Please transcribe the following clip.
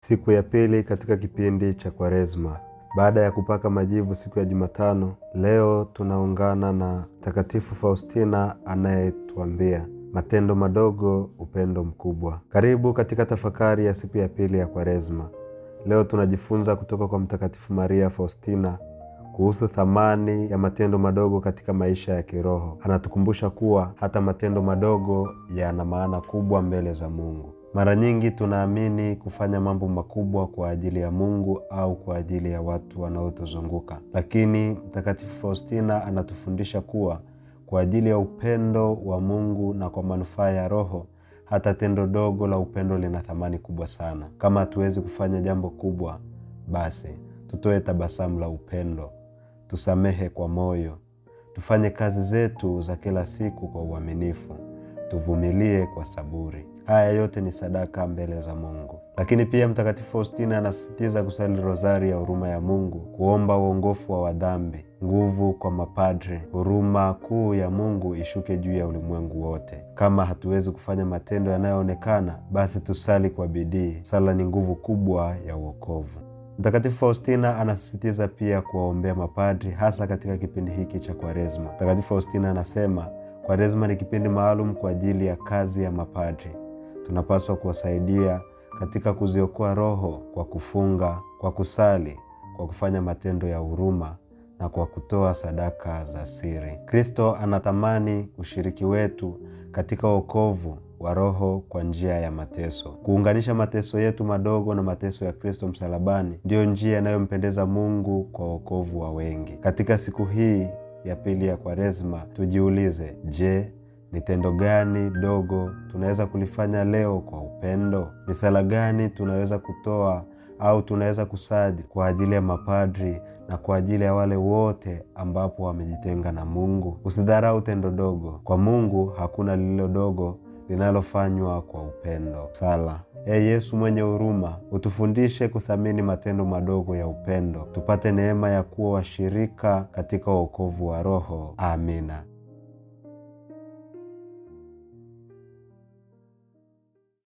Siku ya pili katika kipindi cha Kwaresma. Baada ya kupaka majivu siku ya Jumatano, leo tunaungana na Mtakatifu Faustina anayetuambia matendo madogo, upendo mkubwa. Karibu katika tafakari ya siku ya pili ya Kwaresma. Leo tunajifunza kutoka kwa Mtakatifu Maria Faustina kuhusu thamani ya matendo madogo katika maisha ya kiroho. Anatukumbusha kuwa hata matendo madogo yana maana kubwa mbele za Mungu. Mara nyingi tunaamini kufanya mambo makubwa kwa ajili ya Mungu au kwa ajili ya watu wanaotuzunguka, lakini Mtakatifu Faustina anatufundisha kuwa kwa ajili ya upendo wa Mungu na kwa manufaa ya roho, hata tendo dogo la upendo lina thamani kubwa sana. Kama hatuwezi kufanya jambo kubwa, basi tutoe tabasamu la upendo, tusamehe kwa moyo, tufanye kazi zetu za kila siku kwa uaminifu, tuvumilie kwa saburi. Haya yote ni sadaka mbele za Mungu. Lakini pia Mtakatifu Faustina anasisitiza kusali rozari ya huruma ya Mungu, kuomba uongofu wa wadhambi, nguvu kwa mapadre, huruma kuu ya Mungu ishuke juu ya ulimwengu wote. Kama hatuwezi kufanya matendo yanayoonekana, basi tusali kwa bidii. Sala ni nguvu kubwa ya uokovu. Mtakatifu Faustina anasisitiza pia kuwaombea mapadri, hasa katika kipindi hiki cha Kwaresma. Mtakatifu Faustina anasema Kwaresma ni kipindi maalum kwa ajili ya kazi ya mapadri. Tunapaswa kuwasaidia katika kuziokoa roho kwa kufunga, kwa kusali, kwa kufanya matendo ya huruma na kwa kutoa sadaka za siri. Kristo anatamani ushiriki wetu katika wokovu wa roho kwa njia ya mateso. Kuunganisha mateso yetu madogo na mateso ya Kristo msalabani ndiyo njia inayompendeza Mungu kwa wokovu wa wengi. Katika siku hii ya pili ya Kwaresma, tujiulize, je, ni tendo gani dogo tunaweza kulifanya leo kwa upendo? Ni sala gani tunaweza kutoa au tunaweza kusali kwa ajili ya mapadri na kwa ajili ya wale wote ambapo wamejitenga na Mungu? Usidharau tendo dogo. Kwa Mungu hakuna lililo dogo linalofanywa kwa upendo. Sala. Ee Yesu mwenye huruma, utufundishe kuthamini matendo madogo ya upendo, tupate neema ya kuwa washirika katika wokovu wa roho. Amina.